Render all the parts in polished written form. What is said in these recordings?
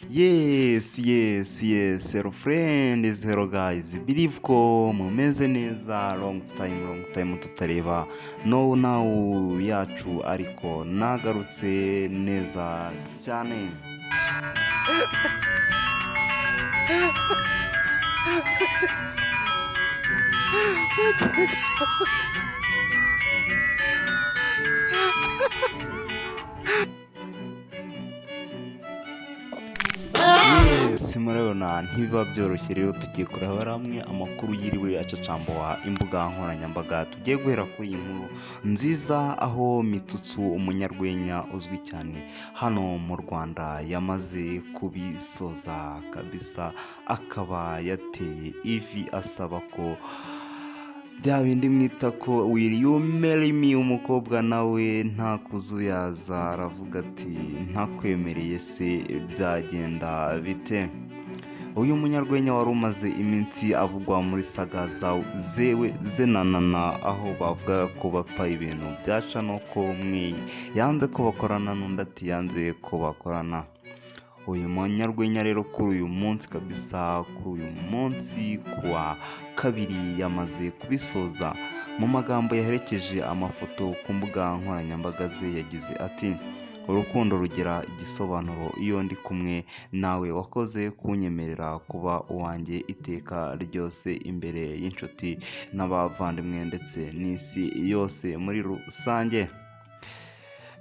Yes, hello friends, hello guys. Believe ko mumeze neza. Long time, long time tutareba no now yacu, ariko nagarutse neza cyane. Yes, murabona ntibiba byoroshye. Rero tugiye kureba hamwe amakuru yiriwe acacambuwa imbuga nkoranyambaga. Tugiye guhera kuri iyi nkuru nziza, aho Mitsutsu, umunyarwenya uzwi cyane hano mu Rwanda, yamaze kubisoza kabisa, akaba yateye ivi asaba ko bya bindi mwita ko "Will you marry me?" Umukobwa nawe nta kuzuyaza aravuga ati: "Ntakwemereye se byagenda bite?" Uyu munyarwenya wari umaze iminsi avugwa muri saga za zewe zenanana, aho bavugaga ko bapfa ibintu byaca, nuko umwe yanze ko bakorana n'undi ati yanze ko bakorana. Uyu munyarwenya rero kuri uyu munsi kabisa, kuri uyu munsi kuwa kabiri, yamaze kubisoza. Mu magambo yaherekeje amafoto ku mbuga nkoranyambaga ze yagize ati: "Urukundo rugira igisobanuro iyo ndi kumwe nawe. Wakoze kunyemerera kuba uwanjye iteka ryose imbere y'inshuti n'abavandimwe ndetse n'isi yose muri rusange.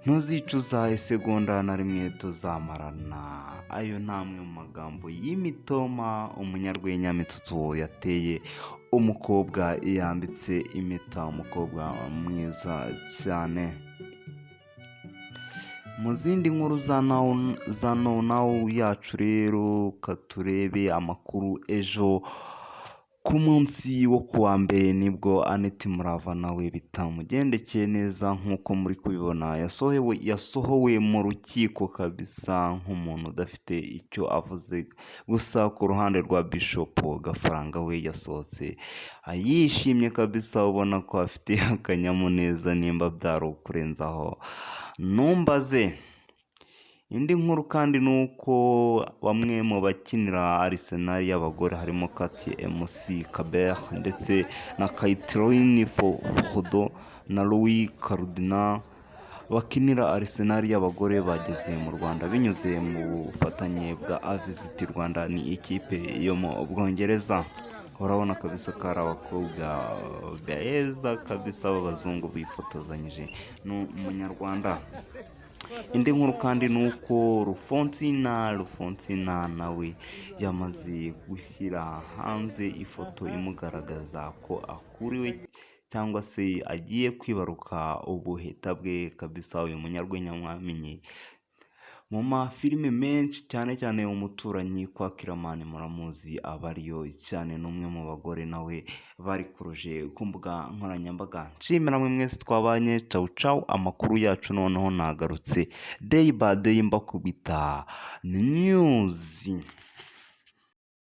Ntuzicuza isegonda na rimwe tuzamarana." Ayo ni amwe mu magambo y'imitoma umunyarwenya Mitsutsu yateye umukobwa yambitse impeta, umukobwa mwiza cyane. Mu zindi nkuru za now yacu rero, katurebe amakuru. Ejo ku munsi wo kuwa mbere nibwo Annette Murava nawe bitamugendekeye neza. Nk'uko muri kubibona, yasohowe mu rukiko kabisa nk'umuntu udafite icyo avuze. Gusa ku ruhande rwa Bishop Gafaranga, we yasohotse yishimye kabisa, ubona ko afite akanyamuneza. Nimba byari ukurenzaho numbaze. Indi nkuru kandi ni uko bamwe mu bakinira Arsenal y'abagore, harimo Katie MC Kabert ndetse na Caitlin Foord na Louis Cardinal bakinira Arsenal y'abagore, bageze mu Rwanda binyuze mu bufatanye bwa Visit Rwanda, ni ikipe yo mu Bwongereza. Urabona kabisa ko ari abakobwa beza kabisa b'abazungu bifotozanyije n'umunyarwanda. Indi nkuru kandi ni uko Rufonsina nawe yamaze gushyira hanze ifoto imugaragaza ko akuriwe cyangwa se agiye kwibaruka ubuheta bwe kabisa. Uyu munyarwenya mwamenye mu mafilime menshi, cyane cyane Umuturanyi, kwa Kiramani, muramuzi, aba ariyo cyane. N'umwe mu bagore nawe barikuruje ku mbuga nkoranyambaga. Nshimira mwe mwese twabanye. Cawu cawu. Amakuru yacu noneho nagarutse day by day mbakubita news.